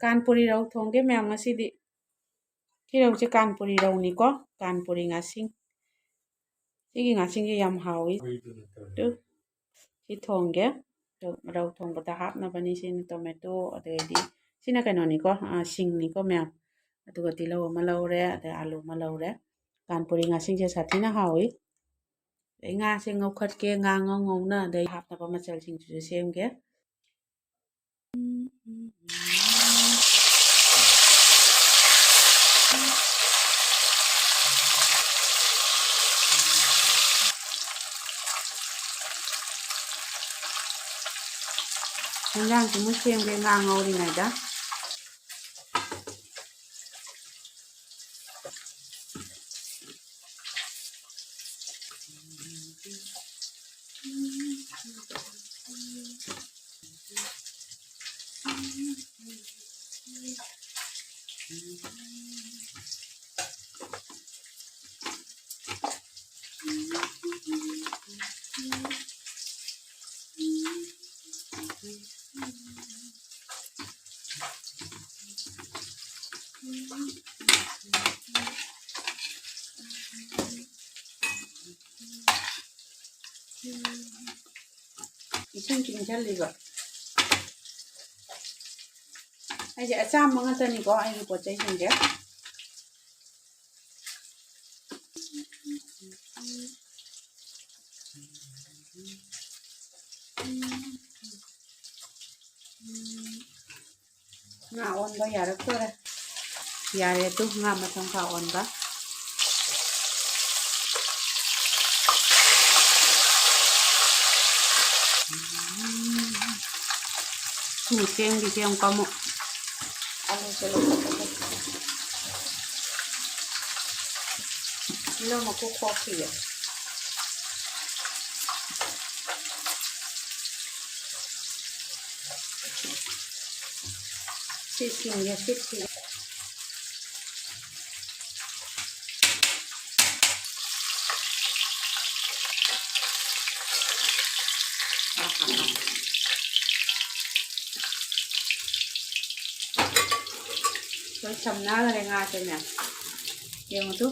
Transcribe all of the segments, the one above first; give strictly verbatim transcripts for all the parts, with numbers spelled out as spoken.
ꯀꯥꯟꯄꯨꯔꯤ ꯔꯧ ꯊꯣꯡꯒꯦ ꯃꯌꯥꯝ ꯉꯁꯤꯗꯤ꯫ ꯁꯤ ꯔꯧꯁꯦ ꯀꯥꯟꯄꯨꯔꯤ ꯔꯧꯅꯤꯀꯣ, ꯀꯥꯟꯄꯨꯔꯤ ꯉꯥꯁꯤꯡ꯫ ꯁꯤꯒꯤ ꯉꯥꯁꯤꯡꯁꯦ ꯌꯥꯝ ꯍꯥꯎꯏ꯫ ꯇꯨ, ꯁꯤ ꯊꯣꯡꯒꯦ꯫ ꯇꯨ, ꯔꯧ ꯊꯣꯡꯕꯗ ꯍꯥꯞꯅꯕꯅꯤ꯫ ꯁꯤꯅ ꯇꯣꯃꯦꯇꯣ, ꯑꯗꯩꯗꯤ ꯁꯤꯅ ꯀꯩꯅꯣꯅꯤꯀꯣ, ꯑ, ꯁꯤꯡꯅꯤꯀꯣ ꯃꯌꯥꯝ꯫ ꯑꯗꯨꯒ ꯇꯤꯜꯍꯧ ꯑꯃ ꯂꯧꯔꯦ, ꯑꯗꯩ ꯑꯂꯨ ꯑꯃ ꯂꯧꯔꯦ꯫ ꯀꯥꯟꯄꯨꯔꯤ ꯉꯥꯁꯤꯡꯁꯦ ꯁꯥꯊꯤꯅ ꯍꯥꯎꯏ꯫ ꯑꯗꯩ ꯉꯥꯁꯦ ꯉꯧꯈꯠꯀꯦ, ꯉꯥ ꯉꯧ ꯉꯧꯅ ꯑꯗꯩ ꯍꯥꯞꯅꯕ ꯃꯆꯜꯁꯤꯡꯁꯤꯁꯨ ꯁꯦꯝꯒꯦ꯫ ꯍꯦꯟꯖꯥꯡꯁꯤꯃꯨꯛ ꯁꯦꯝꯒꯦ ꯉꯥ ꯉꯧꯔꯤꯉꯩꯗ꯫ ꯏꯁꯤꯡ ꯆꯤꯡꯁꯤꯜꯂꯤꯕ꯫ ꯑꯩꯁꯦ ꯑꯆꯥꯝꯕ ꯉꯥꯛꯇꯅꯤꯀꯣ ꯑꯩꯒꯤ ꯄꯣꯠ ꯆꯩꯁꯤꯡꯁꯦ꯫ ꯉꯥ ꯑꯣꯟꯕ ꯌꯥꯔꯛꯇꯣꯔꯦ꯫ ꯌꯥꯔꯦ ꯑꯗꯨ ꯉꯥ ꯃꯁꯪ ꯈꯥ ꯑꯣꯟꯕ꯫ ꯁꯤꯅ ꯆꯦꯡꯒꯤ ꯆꯦꯡ ꯀꯃꯨꯛ꯫ ꯑꯂꯨꯁꯦ ꯂꯧꯊꯣꯛꯀꯦ꯫ ꯇꯤꯜꯍꯧ ꯃꯀꯨ ꯈꯣꯛꯈꯤꯒꯦ꯫ ꯁꯤ ꯁꯤꯡꯁꯦ ꯁꯤꯠꯈꯤꯒꯦ꯫ ꯂꯣꯏ ꯁꯝꯅꯈ꯭ꯔꯦ ꯉꯥꯁꯦꯅꯦ꯫ ꯌꯦꯡꯉꯨ ꯇꯨ꯫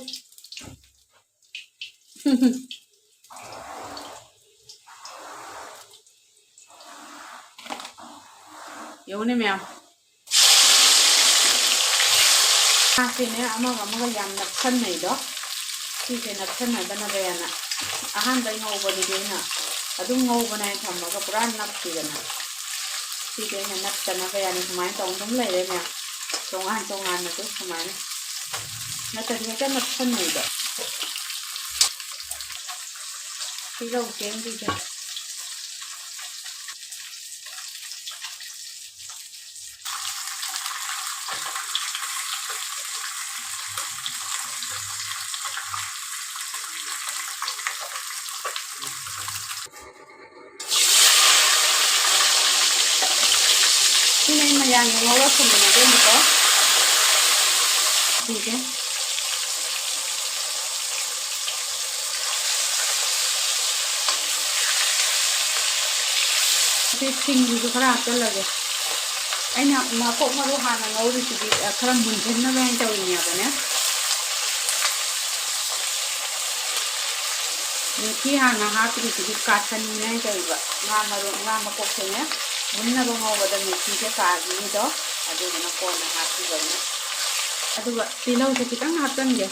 ꯌꯦꯡꯉꯨꯅꯦ ꯃꯌꯥꯝ꯫ ꯉꯥꯁꯦꯅꯦ ꯑꯃꯒ ꯑꯃꯒ ꯌꯥꯝ ꯅꯞꯁꯟꯅꯩꯗꯣ꯫ ꯁꯤꯁꯦ ꯅꯞꯁꯟꯅꯗꯅꯕ ꯍꯥꯏꯅ ꯑꯍꯥꯟꯕ ꯉꯧꯕꯗꯨꯗꯤ ꯑꯩꯅ ꯑꯗꯨꯝ ꯉꯧꯕꯅꯦ ꯍꯥꯏꯅ ꯊꯝꯃꯒ ꯄꯨꯔꯥ ꯅꯞꯈꯤꯗꯅ꯫ ꯁꯤꯁꯦ ꯑꯩꯅ ꯅꯞꯇꯅꯕ ꯍꯥꯏꯅ ꯁꯨꯃꯥꯏꯅ ꯇꯧꯅ ꯑꯗꯨꯝ ꯂꯩꯔꯦ ꯃꯌꯥꯝ꯫ ꯇꯣꯉꯥꯟ ꯇꯣꯉꯥꯟꯅ ꯑꯗꯨꯝ ꯁꯨꯃꯥꯏꯅ꯫ ꯅꯠꯇ꯭ꯔꯗꯤ ꯍꯦꯛꯇ ꯅꯞꯁꯟꯅꯩꯕ꯫ ꯇꯤꯜꯍꯧ ꯆꯦꯡꯁꯤꯁꯦ꯫ ꯁꯤꯅ ꯑꯩ ꯃꯌꯥꯝꯒꯤ ꯉꯧꯔ ꯊꯝꯃꯤꯅꯦ ꯑꯗꯨꯝꯕꯀꯣ꯫ ꯁꯤꯁꯦ꯫ ꯁꯤ ꯁꯤꯡꯁꯤꯁꯨ ꯈꯔ ꯍꯥꯞꯆꯜꯂꯒꯦ꯫ ꯑꯩꯅ ꯃꯀꯣꯛ ꯃꯔꯨ ꯍꯥꯟꯅ ꯉꯧꯔꯤꯁꯤꯗꯤ, ꯑ, ꯈꯔ ꯃꯨꯟꯁꯤꯟꯅꯕ ꯍꯥꯏꯅ ꯇꯧꯔꯤꯅꯦꯕꯅꯦ꯫ ꯃꯦꯊꯤ ꯍꯥꯟꯅ ꯍꯥꯞꯄꯤꯁꯤꯗꯤ ꯀꯥꯁꯟꯅꯤꯡꯉꯥꯏ ꯇꯧꯔꯤꯕ꯫ ꯉꯥ ꯃꯔꯨ, ꯉꯥ ꯃꯀꯣꯛꯁꯦꯅꯦ ꯃꯨꯟꯅꯕ ꯉꯧꯕꯗ ꯃꯦꯊꯤꯁꯦ ꯀꯥꯈꯤꯅꯤꯗꯣ, ꯑꯗꯨꯗꯨꯅ ꯀꯣꯟꯅ ꯍꯥꯞꯄꯤꯕꯅꯦ꯫ ꯑꯗꯨꯒ ꯇꯤꯜꯍꯧꯁꯦ ꯈꯤꯇꯪ ꯍꯥꯞꯆꯟꯒꯦ꯫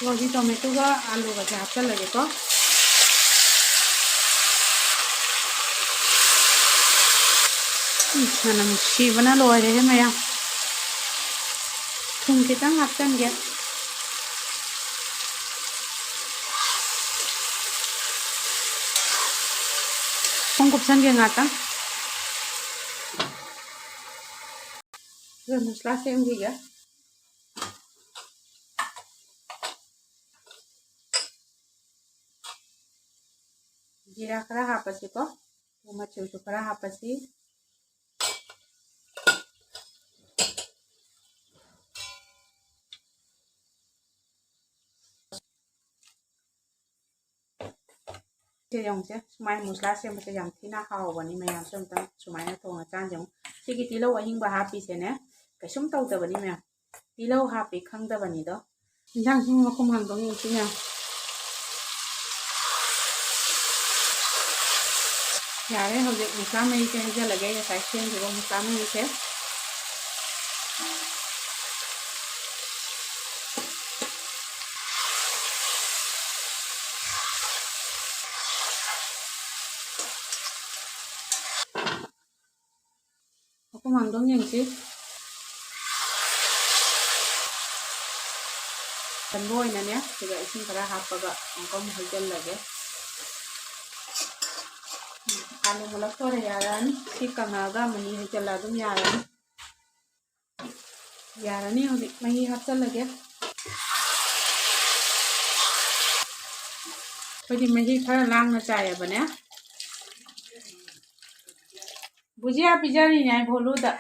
ꯍꯧꯖꯤꯛ ꯇꯣꯃꯦꯇꯣꯒ ꯑꯂꯨꯒꯁꯦ ꯍꯥꯞꯆꯜꯂꯒꯦꯀꯣ꯫ ꯎꯝ, ꯃꯅꯝ ꯅꯨꯡꯁꯤꯕꯅ ꯂꯣꯏꯔꯦꯍꯦ ꯃꯌꯥꯝ꯫ ꯊꯨꯝ ꯈꯤꯇꯪ ꯍꯥꯞꯆꯟꯒꯦ꯫ ꯊꯨꯝ ꯀꯨꯞꯁꯟꯒꯦ ꯉꯥꯛꯇꯪ꯫ ꯑꯗꯨꯒ ꯃꯁꯂꯥ ꯁꯦꯝꯈꯤꯒꯦ꯫ ꯖꯤꯔꯥ ꯈꯔ ꯍꯥꯞꯄꯁꯤꯀꯣ꯫ ꯃꯆꯨꯁꯨ ꯈꯔ ꯍꯥꯞꯄꯁꯤ꯫ ꯁꯦ ꯌꯦꯡꯉꯨꯁꯦ, ꯁꯨꯃꯥꯏꯅ ꯃꯨꯁꯂꯥ ꯁꯦꯝꯕꯁꯦ ꯌꯥꯝ ꯊꯤꯅ ꯍꯥꯎꯕꯅꯤ꯫ ꯃꯌꯥꯝꯁꯨ ꯑꯝꯇꯪ ꯁꯨꯃꯥꯏꯅ ꯊꯣꯡꯉ ꯆꯥꯟꯁꯦ ꯌꯦꯡꯉꯨ꯫ ꯁꯤꯒꯤ ꯇꯤꯜꯍꯧ ꯑꯍꯤꯡꯕ ꯍꯥꯞꯄꯤꯁꯦꯅꯦ, ꯀꯩꯁꯨꯝ ꯇꯧꯗꯕꯅꯤ ꯃꯌꯥꯝ꯫ ꯇꯤꯜꯍꯧ ꯍꯥꯞꯄꯤ ꯈꯪꯗꯕꯅꯤꯗꯣ꯫ ꯏꯟꯖꯥꯡꯁꯤ ꯃꯈꯨꯝ ꯍꯥꯡꯗꯣꯛ ꯌꯦꯡꯁꯤ ꯃꯌꯥꯝ꯫ ꯌꯥꯔꯦ, ꯍꯧꯖꯤꯛ ꯃꯨꯁꯂꯥ ꯃꯍꯤꯁꯦ ꯍꯩꯖꯤꯜꯂꯒꯦ, ꯉꯁꯥꯏ ꯁꯦꯝꯈꯤꯕ ꯃꯨꯁꯂꯥ ꯃꯍꯤꯁꯦ꯫ ꯃꯈꯨꯝ ꯍꯥꯡꯗꯣꯛ ꯌꯦꯡꯁꯤ꯫ ꯀꯟꯕ ꯑꯣꯏꯅꯅꯦ, ꯁꯤꯗ ꯏꯁꯤꯡ ꯈꯔ ꯍꯥꯞꯄꯒ ꯑꯃꯨꯛꯀ ꯑꯃꯨꯛ ꯍꯩꯖꯤꯜꯂꯒꯦ꯫ ꯑꯥꯂꯨ ꯃꯨꯜꯂꯛꯇꯣꯔꯦ, ꯌꯥꯔꯛꯑꯅꯤ꯫ ꯁꯤ ꯀꯪꯉꯛꯑꯒ ꯃꯍꯤ ꯍꯩꯖꯤꯜꯂ ꯑꯗꯨꯝ ꯌꯥꯔꯅꯤ꯫ ꯌꯥꯔꯅꯤ, ꯍꯧꯖꯤꯛ ꯃꯍꯤ ꯍꯥꯞꯆꯤꯜꯂꯒꯦ꯫ ꯑꯩꯈꯣꯏꯗꯤ ꯃꯍꯤ ꯈꯔ ꯂꯥꯡꯅ ꯆꯥꯏꯌꯦꯕꯅꯦ꯫ ꯕꯨꯖꯤꯌꯥ ꯄꯤꯖꯔꯤꯅꯦ ꯑꯩ ꯚꯣꯂꯨꯗ꯫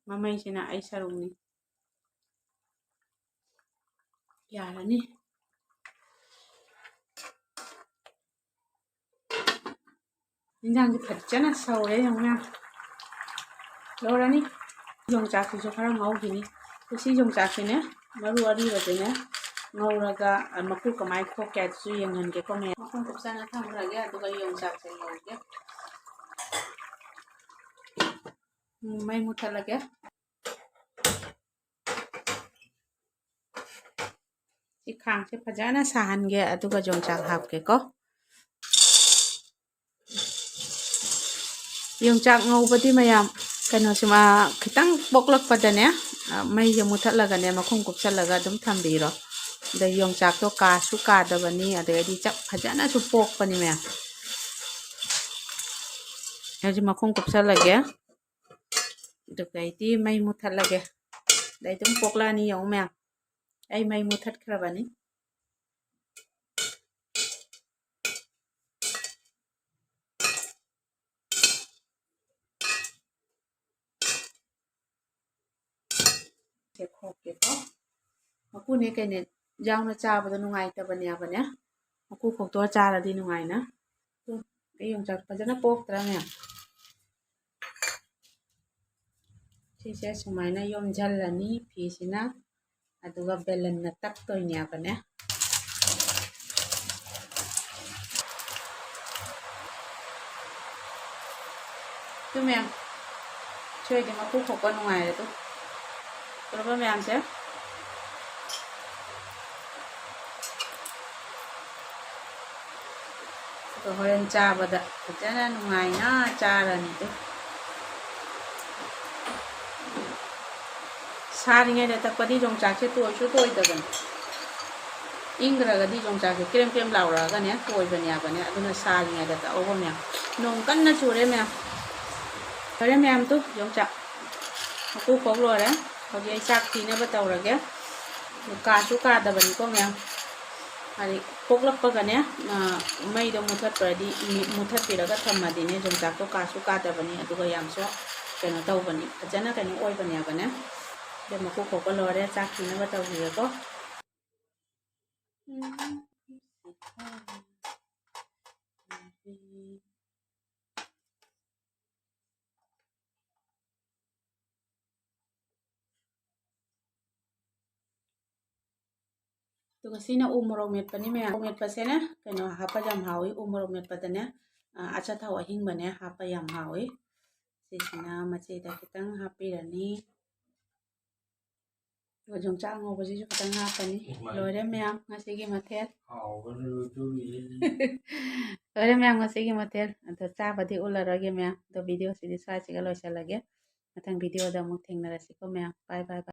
ꯃꯃꯩꯁꯤꯅ ꯑꯩ ꯁꯔꯨꯛꯅꯤ꯫ ꯌꯥꯔꯅꯤ꯫ ꯏꯟꯖꯥꯡꯁꯦ ꯐꯖꯅ ꯁꯧꯔꯦ ꯌꯦꯡꯉꯨ ꯃꯌꯥꯝ꯫ ꯂꯧꯔꯅꯤ꯫ ꯌꯣꯡꯆꯥꯛꯁꯤꯁꯨ ꯈꯔ ꯉꯧꯈꯤꯅꯤ꯫ ꯁꯤ ꯌꯣꯡꯆꯥꯛꯁꯤꯅꯦ, ꯃꯔꯨ ꯑꯔꯤꯕꯁꯤꯅꯦ ꯉꯧꯔꯒ, ꯑ, ꯃꯀꯨ ꯀꯃꯥꯏꯅ ꯈꯣꯛꯀꯦ ꯍꯥꯏꯗꯨꯁꯨ ꯌꯦꯡꯍꯟꯒꯦꯀꯣ ꯃꯌꯥꯝ꯫ ꯃꯈꯨꯝ ꯀꯨꯞꯁꯅ ꯊꯝꯈ꯭ꯔꯒꯦ, ꯑꯗꯨꯒ ꯌꯣꯡꯆꯥꯛꯁꯦ ꯉꯧꯔꯒꯦ꯫ ꯎꯝ, ꯃꯩ ꯃꯨꯠꯊꯠꯂꯒꯦ꯫ ꯁꯤ ꯈꯥꯡꯁꯦ ꯐꯖꯅ ꯁꯥꯍꯟꯒꯦ, ꯑꯗꯨꯒ ꯌꯣꯡꯆꯥꯛ ꯍꯥꯞꯀꯦꯀꯣ꯫ ꯌꯣꯡꯆꯥꯛ ꯉꯧꯕꯗꯤ ꯃꯌꯥꯝ, ꯀꯩꯅꯣꯁꯤꯃ ꯈꯤꯇꯪ ꯄꯣꯛꯂꯛꯄꯗꯅꯦ, ꯑ, ꯃꯩꯁꯦ ꯃꯨꯠꯊꯠꯂꯒꯅꯦ, ꯃꯈꯨꯝ ꯀꯨꯞꯁꯜꯂꯒ ꯑꯗꯨꯝ ꯊꯝꯕꯤꯔꯣ꯫ ꯑꯗꯩ ꯌꯣꯡꯆꯥꯛꯇꯣ ꯀꯥꯁꯨ ꯀꯥꯗꯕꯅꯤ, ꯑꯗꯩꯗꯤ ꯆꯞ ꯐꯖꯅꯁꯨ ꯄꯣꯛꯄꯅꯤ ꯃꯌꯥꯝ꯫ ꯍꯧꯖꯤꯛ ꯃꯈꯨꯝ ꯀꯨꯞꯁꯜꯂꯒꯦ꯫ ꯑꯗꯨꯒ ꯑꯩꯗꯤ ꯃꯩ ꯃꯨꯠꯊꯠꯂꯒꯦ꯫ ꯑꯗꯩ ꯑꯗꯨꯝ ꯄꯣꯛꯂꯛꯑꯅꯤ ꯌꯦꯡꯉꯨ ꯃꯌꯥꯝ꯫ ꯑꯩ ꯃꯩ ꯃꯨꯠꯊꯠꯈ꯭ꯔꯕꯅꯤ꯫ ꯁꯦ ꯈꯣꯛꯀꯦꯀꯣ꯫ ꯃꯀꯨꯅꯦ ꯀꯩꯅꯦ ꯌꯥꯎꯅ ꯆꯥꯕꯗꯣ ꯅꯨꯡꯉꯥꯏꯇꯕꯅꯦꯕꯅꯦ꯫ ꯃꯀꯨ ꯈꯣꯛꯇꯣꯛꯑ ꯆꯥꯔꯗꯤ ꯅꯨꯡꯉꯥꯏꯅ꯫ ꯇꯨ, ꯑꯩ ꯌꯣꯡꯆꯥꯛ ꯐꯖꯅ ꯄꯣꯛꯇ꯭ꯔꯥ ꯃꯌꯥꯝ? ꯁꯤꯁꯦ ꯁꯨꯃꯥꯏꯅ ꯌꯣꯝꯁꯤꯜꯂꯅꯤ ꯐꯤꯁꯤꯅ, ꯑꯗꯨꯒ ꯕꯦꯂꯟꯅ ꯇꯛꯇꯣꯏꯅꯦꯕꯅꯦ꯫ ꯇꯨ ꯃꯌꯥꯝ, ꯁꯣꯏꯗꯤ ꯃꯀꯨ ꯈꯣꯛꯄ ꯅꯨꯡꯉꯥꯏꯔꯦ꯫ ꯇꯨ, ꯎꯔꯕ ꯃꯌꯥꯝꯁꯦ? ꯑꯗꯣ ꯍꯣꯔꯦꯟ ꯆꯥꯕꯗ ꯐꯖꯅ ꯅꯨꯡꯉꯥꯏꯅ ꯆꯥꯔꯅꯤ꯫ ꯇꯨ, ꯁꯥꯔꯤꯉꯩꯗ ꯇꯛꯄꯗꯤ ꯌꯣꯡꯆꯥꯛꯁꯦ ꯇꯣꯏꯁꯨ ꯇꯣꯏꯗꯕꯅꯤ꯫ ꯏꯪꯈ꯭ꯔꯒꯗꯤ ꯌꯣꯡꯆꯥꯛꯁꯦ ꯀ꯭ꯔꯦꯝ ꯀ꯭ꯔꯦꯝ ꯂꯥꯎꯔꯛꯑꯒꯅꯦ ꯇꯣꯏꯕꯅꯦꯕꯅꯦ꯫ ꯑꯗꯨꯅ ꯁꯥꯔꯤꯉꯩꯗ ꯇꯛꯍꯧꯕ ꯃꯌꯥꯝ꯫ ꯅꯣꯡ ꯀꯟꯅ ꯆꯨꯔꯦ ꯃꯌꯥꯝ꯫ ꯐꯔꯦ ꯃꯌꯥꯝ, ꯇꯨ ꯌꯣꯡꯆꯥꯛ ꯃꯀꯨ ꯈꯣꯛ ꯂꯣꯏꯔꯦ꯫ ꯍꯧꯖꯤꯛ ꯑꯩ ꯆꯥꯛ ꯊꯤꯅꯕ ꯇꯧꯔꯒꯦ꯫ ꯀꯥꯁꯨ ꯀꯥꯗꯕꯅꯤꯀꯣ ꯃꯌꯥꯝ꯫ ꯍꯥꯏꯗꯤ ꯄꯣꯛꯂꯛꯄꯒꯅꯦ, ꯑ, ꯃꯩꯗꯣ ꯃꯨꯊꯠꯄꯗꯤ, ꯃꯨ-, ꯃꯨꯊꯠꯄꯤꯔꯒ ꯊꯝꯃꯗꯤꯅꯦ, ꯌꯣꯡꯆꯥꯛꯇꯣ ꯀꯥꯁꯨ ꯀꯥꯗꯕꯅꯤ, ꯑꯗꯨꯒ ꯌꯥꯝꯁꯨ ꯀꯩꯅꯣ ꯇꯧꯕꯅꯤ, ꯐꯖꯅ ꯀꯩꯅꯣ ꯑꯣꯏꯕꯅꯦꯕꯅꯦ꯫ ꯑꯗꯣ ꯃꯀꯨ ꯈꯣꯛꯄ ꯂꯣꯏꯔꯦ, ꯆꯥꯛ ꯊꯤꯅꯕ ꯇꯧꯈꯤꯒꯦꯀꯣ꯫ ꯑꯗꯨꯒ ꯁꯤꯅ ꯎ ꯃꯣꯔꯣꯛ ꯃꯦꯠꯄꯅꯤ ꯃꯌꯥꯝ꯫ ꯃꯣꯔꯣꯛ ꯃꯦꯠꯄꯁꯦꯅꯦ, ꯀꯩꯅꯣ ꯍꯥꯞꯄ ꯌꯥꯝ ꯍꯥꯎꯏ꯫ ꯎ ꯃꯣꯔꯣꯛ ꯃꯦꯠꯄꯗꯅꯦ, ꯑ, ꯑꯆꯥꯊꯥꯎ ꯑꯍꯤꯡꯕꯅꯦ ꯍꯥꯞꯄ ꯌꯥꯝ ꯍꯥꯎꯏ꯫ ꯁꯤꯁꯤꯅ ꯃꯆꯦꯗ ꯈꯤꯇꯪ ꯍꯥꯞꯄꯤꯔꯅꯤ꯫ ꯑꯗꯨꯒ ꯌꯣꯡꯆꯥꯛ ꯑꯉꯧꯕꯁꯤꯁꯨ ꯈꯤꯇꯪ ꯍꯥꯞꯄꯅꯤ꯫ ꯏꯃꯥꯏ꯫ ꯂꯣꯏꯔꯦ ꯃꯌꯥꯝ ꯉꯁꯤꯒꯤ ꯃꯊꯦꯜ꯫ ꯍꯥꯎꯕꯅ ꯂꯣꯏꯗꯣꯔꯤꯍꯦ꯫ ꯂꯣꯏꯔꯦ ꯃꯌꯥꯝ ꯉꯁꯤꯒꯤ ꯃꯊꯦꯜ꯫ ꯑꯗꯣ ꯆꯥꯕꯗꯤ ꯎꯠꯂꯔꯣꯏꯒꯦ ꯃꯌꯥꯝ꯫ ꯑꯗꯣ video ꯁꯤꯗꯤ ꯁ꯭ꯋꯥꯏꯁꯤꯒ ꯂꯣꯏꯁꯤꯜꯂꯒꯦ꯫ ꯃꯊꯪ video ꯗ ꯑꯃꯨꯛ ꯊꯦꯡꯅꯔꯁꯤꯀꯣ ꯃꯌꯥꯝ꯫ Bye, bye, bye꯫